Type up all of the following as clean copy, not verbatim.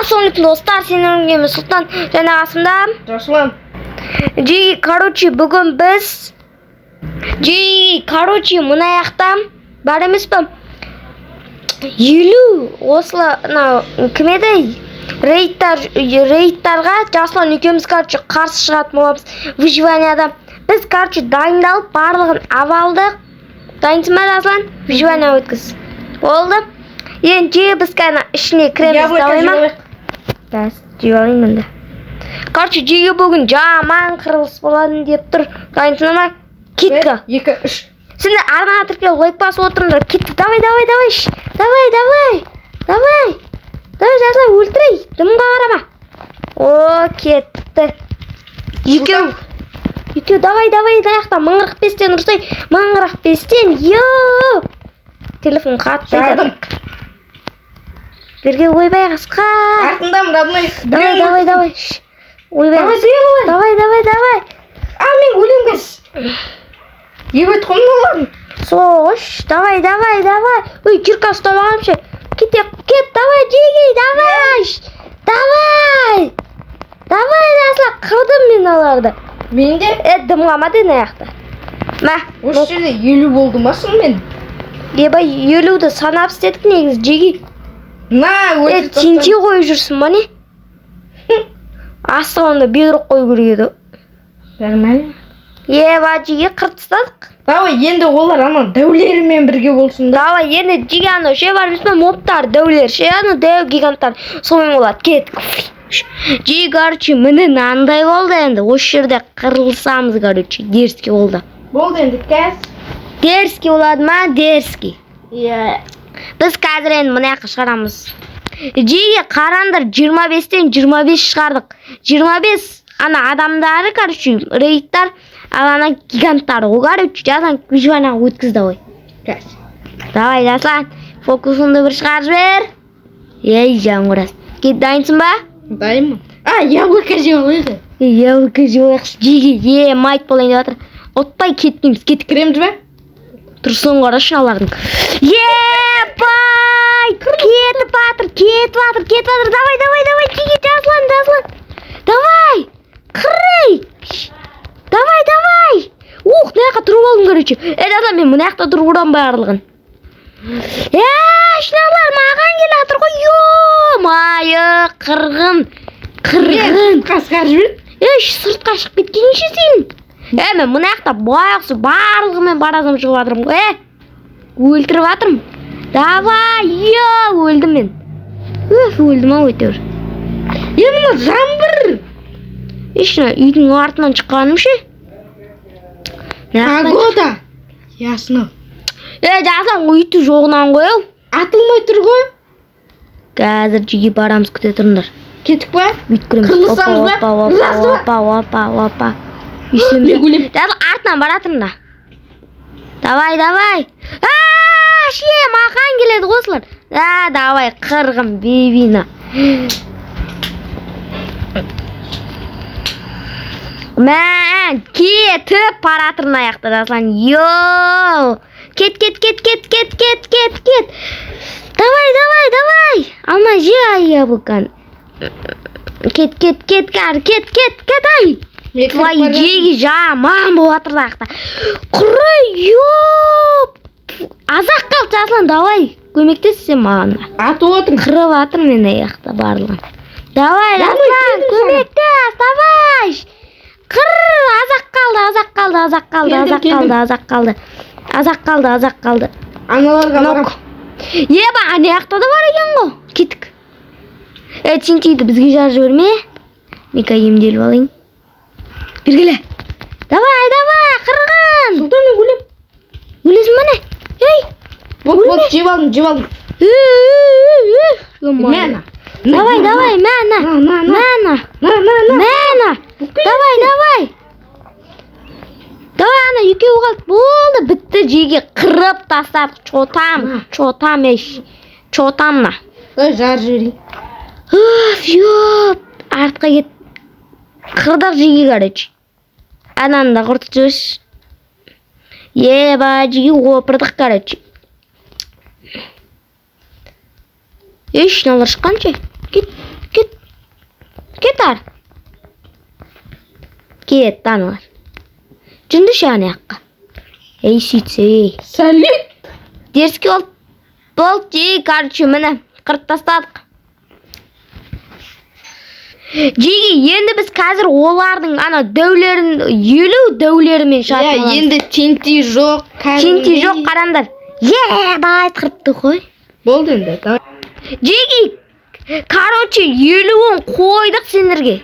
Ассалаумағалейкум, достар, сендермен мен, Сұлтан, және қасымда Жасұлан. Жеги. Короче, бүгін біз, жеги, короче, мына жақта бар емес пе, 50 осылы, мынау кім еді, рейдтар, рейдтарға Жасұлан екеуміз, короче, қарсы шығатын боламыз выживанияда. Біз, короче, дайындалып, барлығын ап алдық. Дайынсың ба, Жасұлан? Выживание өткіз болды енді. Жеги, біз қазір ішіне кіреміз. Яблоко Давай ма? Жеп алайық. Қазір жеп алайын енді. Короче, жеге, бүгін жаман қырылыс болады деп тұр. Дайынсыңдар ма? Кеттік. Бір, екі, үш. Сендер арнаға тіркеліп, лайк басып отырыңдар. Кеттік, давай, давай, давай, ш. Давай, давай, давай, давай, Жасұлан, өлтірейік, дымға қарама. О, кетті екеу, екеу. Давай, давай, мына жақта 1045-тен ұрсай, 1045-тен. Йо, телефон қатты. Жардым. Берге, ойбай, қасқа. Артындамын, родной. Давай, давай, давай, ш. Ойбай. Давай, давай. Давай, давай, давай. А, мен өлемін қазір. Ебать қой мыналардың. Соғыш, давай, давай, давай. Ой, кирка ұстап алғанмын ше. Кете, кет, давай, жеги, давай, давай, давай, Жасұлан, қырдым мен аларды. Менде Е, дым қалмады мына жақта, мә. Осы жерде 50 болды ма шынымен? Ебай, 50-ді санап істедік негізі, жеги. На, Е, өлтіріп. теңке қойып жүрсің ба, не? Астығында бедрок қою керек еді. Нормально. Еба, жеги, қырып тастадық. Давай, енді олар ана дәулерімен бірге болсын да. Давай, енді, жеги, анау ше бар емес пе, мобтар, дәулер ше, анау дәу гиганттар, сонымен болады. Кеттік, жеги. Короче, міне, мынандай болды. Енді осы жерде қырылысамыз, короче, дерзкий болды. Болды енді қазір. Дерзкий болады ма, дерзкий? Иә. Біз қазір енді мына жаққа шығарамыз. Жеги, қараңдар, 25-тен 25 шығардық. 25 ана адамдары, короче, рейдтар, ал ана гиганттар ғой. Короче, Жасұлан, выживание өткіз, давай. Қазір. Давай, Жасұлан, фокусыңды бір шығарып жібер. Ей, жаңғырас. Кет, дайынсың ба? Дайынмын. А, яблоко жеп алайық. Ей, яблоко жеп алайықшы, жеги. Е, майт болайын деп жатыр. Ұтпай кетпейміз, кеттік. Кіреміз бе? Тұрсын, қарашы алардың. Ебай! Кетіп жатыр, кетіп жатыр, кетіп жатыр. Давай, давай, давай, жеги, Жасұлан, Жасұлан. Давай! Қырый! Давай, давай! Ух, мына жаққа тұрып алдым, короче. Е, Жасұлан, мен мына жақта тұрып ұрамын барлығын. Е, шыналар маған келе жатыр ғой. Ё-майы, қырғын. Қырғын. Қасқар жібер. Ей, сыртқа шығып кеткенше сен. Е, мен мына жақта байғұс барлығымен баразым шығып жатырмын ғой. Е, өлтіріп жатырмын. Давай, ё, өлдім мен. Өф, өлдім ау әйтеуір. Е, мына жаңбыр. Еш, мына үйдің артынан шыққаным ше. Мына жақтан. Погода. Ясно. Е, Жасұлан, өйтіп жоғынан ғой ау. Атылмай тұр ғой. Қазір жеге барамыз, күте тұрыңдар. Кеттік па? Бүйтіп кіреміз. Қырылысамыз ба? Опа, опа, Қырылысамыз ба? опа, опа, опа. Мен өлемін. Жасұлан, артынан бара жатырмын да. Давай, давай. А, ше, маған келеді ғой осылар. А, давай, қырғын бибина. Мә, кетіп бара жатыр мына жақта, Жасұлан. Йоу. Кет, кет, кет, кет, кет, кет, кет, кет. Давай, давай, давай. Алма же, яблоканы. Кет, кет, кет, кәр, кет, кет, кет, ай. Мен кіріп Твои бара жатырмын. Жеги, жаман болып жатыр мына жақта. Құры, ёп. Аз-ақ қалды, Жасұлан, давай. Көмектес сен маған. Атып отырмын. Қырып жатыр мен ана жақта барлығын. Давай, Давай, Жасұлан, келдім. Көмектес, давай. Қыр, аз-ақ қалды, аз-ақ қалды, аз-ақ қалды, Келдім, аз-ақ келдім. қалды, аз-ақ қалды. Аз-ақ қалды, аз-ақ қалды. Аналарға Нок. барамын. Еба, ана жақта да бар екен ғой. Кеттік. Е, теңкейді бізге жарып жіберме. Мен қазір емделіп алайын. Бергіле. Давай, давай, қырғын. Сұлтан, мен өлемін. Өлесің ба, не? Ей. Болды, болды, жеп алдым, жеп алдым. Ей. Мә, на. Давай, давай, мә, на. На, на, на. Мә, на. На, на, на. Мә, на. Давай, давай. Давай, ана екеуі қалды. Болды, бітті, жеге, қырып тастадық. Чё там, чё там, еш. Чё там, на. Ой, жарып жіберейін. Өф, ёп, артқа кет. Қырдық, жеге, короче. Ананы да құртып жіберші. Еба, жеге, опырдық, короче. Еш, мыналар шыққанша. Кет, кет. Кет ары. Кет, аналар. Жүндіші ана жаққа. Ей, сөйтсе, ей. Салют. Дерзкий болды. Болды, жеге, короче, міне, қырып тастадық. Жеге, енді біз қазір олардың ана дәулерін, 50 дәулерімен шығатын Иә, боламыз. енді тенти жоқ. Тенти жоқ, қараңдар. Ебать, қырыпты ғой. Болды енді. Давай. Жеге, короче, 50-ін қойдық сендерге.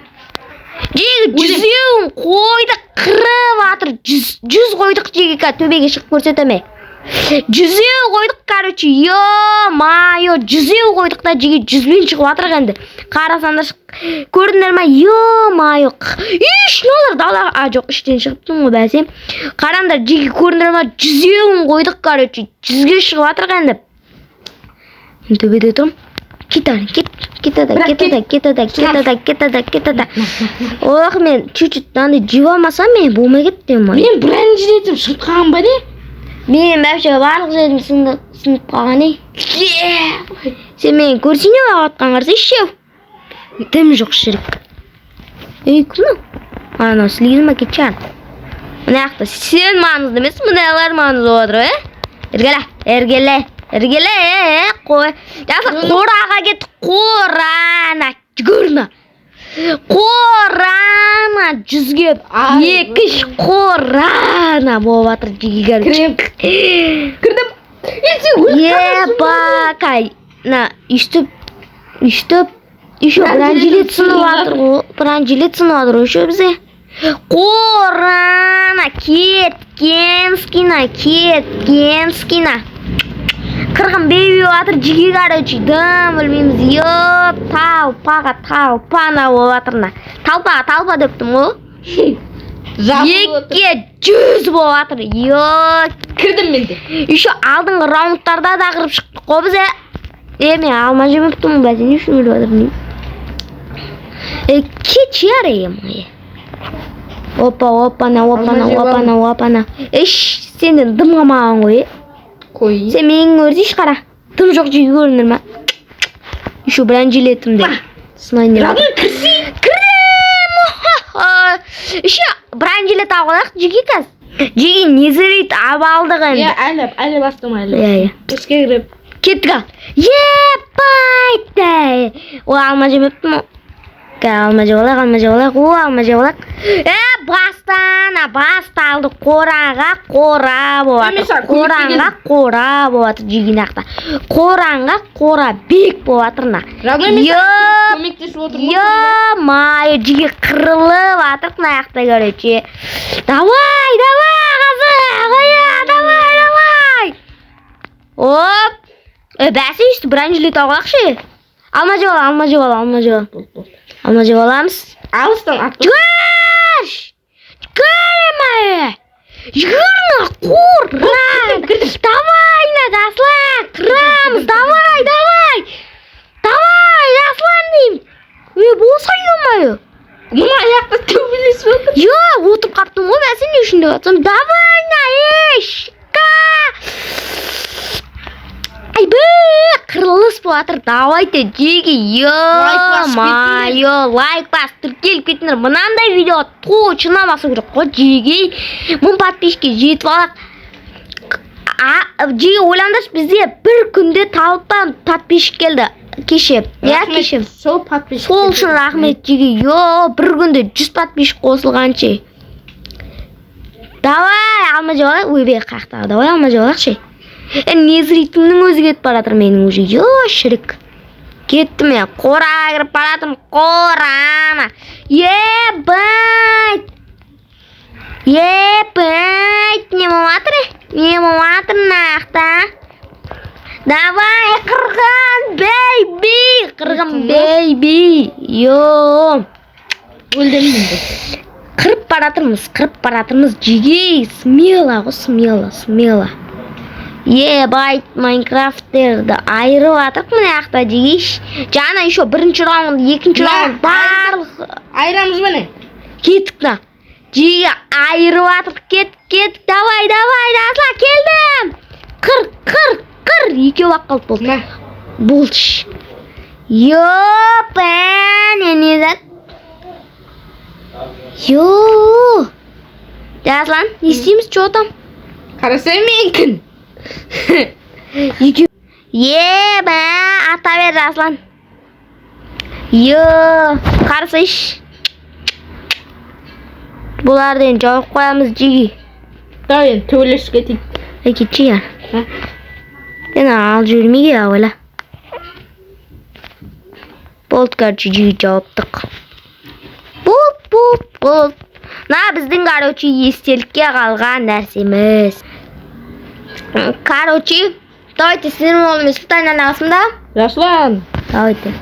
Жеге, 100-еуін қойдық, қырып жатыр. 100 қойдық, жеге, қазір төбеге шығып көрсетеме. 100-еу қойдық, короче, ё-моё, 100-еу қойдық та, жеге, 100-бен шығып жатырық енді. Қарасаңдар, көрдіңдер ма, ё-моё. Иш, мыналар далаға, а, жоқ, іштен шығыптым ғой бәсе. Қараңдар, жеге, көрдіңдер ма, 100-еуін қойдық, короче, 100-ге шығып жатырық енді. Мен төбеде тұрмын. Кет ары, кет, кет ада, Бірақ кет ада, кет ада, кет ада, кет ада, кет ада. Ох, мен чуть-чуть мынандай жеп алмасам, мен болмай кетті ма. Мен бронежилетім шығып қалған ба не? Мен вообще барлық жерім сынып қалған, ей. Сен мені көрсең, не жатқан қарасайшы. Дым жоқ шірік. Ей, кім мынау? Анау слиз ма, кетші ары. Мына жақта сен маңызды емес, мыналар маңызды болып жатыр, е? Іргеле, іргеле, іргеле, қой. Жақсы, қораға кеттік, қорана, жүгір мына. Қорана, 100-ге Ай, екі қорана болып жатыр, жеге. Кірем. Кірдім. Е, сен өліп Ебакай. На, өйстіп, өйстіп, еще бронежилет сынып жатыр ғой, бронежилет сынып жатыр ғой еще бізде. Қорана, кеткен скина, кеткен скина. Қырғын бейби жатыр, жеге, короче, дым білмейміз. Еп, талпаға талпана болып жатыр мына. Талпаға талпа дептім ғой. Жабылып отыр. 2-ге 100 болып жатыр. Ё, Кірдім мен де. еще алдыңғы раундтарда да қырып шықтық қой біз, е. Мен алма жемеппін ғой, бәсе не үшін өліп жатырмын? Е, кетші ары, е. Опа, опана, опана, Алма жеп. Опана, опана. Еш, сенден дым қалмаған ғой, е. Қой. Сен менің көрсейші, қара. Дым жоқ, жеге, көрінер ма? Еще бронежилетімде. Сынайын деп. Родной, кірсей. Кірдім! Еще бронежилет алып алайық, жеге, қазір. Жеге, незерит алып алдық енді. Иә, әлі бастым әлі. Иә. Ішке кіріп. Кеттік ал. Ебать! Ой, алма жемеппін ғой. Қазір алма жеп алайық, алма жеп алайық. О, алма жеп алайық. Е, бастан, басталды. Қораға қора болып Мен жатыр. саған Қораңға қора болып жатыр, жеге, жақта. Қораңға қора бек болып жатыр мына. Родной, мен Еп, саған көмектесіп отырмын ғой. Ё-моё, жеге, қырылып жатыр мына жақта, короче. Давай, давай, қызық, ая, давай, давай. Оп. Е, бәсе, өйстіп бронежилет алып алайықшы. Алма жеп ал, алма жеп ал, алма жеп ал. Болды, болды. Алма жеп аламыз. Алыстан атып. Жүгір! Жүгір! Жүгір на, қора! Давай на, Аслан, қырамыз, давай, давай! Давай, Аслан деймін. Е, болса, ё-моё. Мына аяқта төбелесіп отыр. Йо, отырып қаптым ғой, бәсе не үшін деп жатсам. Давай на, ешка! Айбы, қырылыс болып жатыр. Давайте, жеге, Лайк басып. Ё-моё, лайк басып, тіркеліп кетіңдер. Мынандай видео точно басу керек қой, жеге. 1000 подписчикке жетіп алайық. А, жеге, ойлаңдаршы, бізде бір күнде талпан подписчик келді. Кеше, иә, Рахмет, кеше. сол подписчик. Сол үшін рахмет, жеге. Йо, бір күнде 100 подписчик қосылғанша. Давай, алма жеп алайық. Ойбай, қаяқтағы? Давай, алма жеп алайықшы. Е, незритімнің өзі кетіп бара жатыр менің уже. Йо, шірік. Кеттім мен. Қораға кіріп бара жатырмын. Қорана. Ебать. Ебать. Не болып жатыр? Не болып жатыр мына жақта? Давай, қырғын, бейби. Қырғын, бейби. Йо. Өлдім енді. Қырып бара жатырмыз, қырып бара жатырмыз, жеге, смело ғой, смело, смело. Ебать, майнкрафттерді айырып жатырық мына жақта, жегеш. Жаңа еще бірінші раунд, екінші Мә, раунд, барлық. Айырамыз міне. Кеттік мына. Жеге, айырып жатырық, кеттік, кеттік, давай, давай, Асла, келдім. Қыр, қыр, қыр, екеу ақ қалды, болды. Мә. Болды. Ёпа, не зат. Йо. Жаслан, не істейміз, че там? Қарасай, менікін. Екеу. Е, бә, ата бер, Жаслан. Йо, қарасайшы. Бұларды енді жауып қоямыз, жиги. Давай енді төбелесіп кетейік. Ей, кетші я. Ха? Енді алып жібермейге ойла. Болды, короче, жиги, жауаптық. Болды, болды, болды. Мына біздің, короче, естелікке қалған нәрсеміз. Короче, давайте сіздермен болған мен, Сұлтан Ағасым да. Жаслан. Давайте.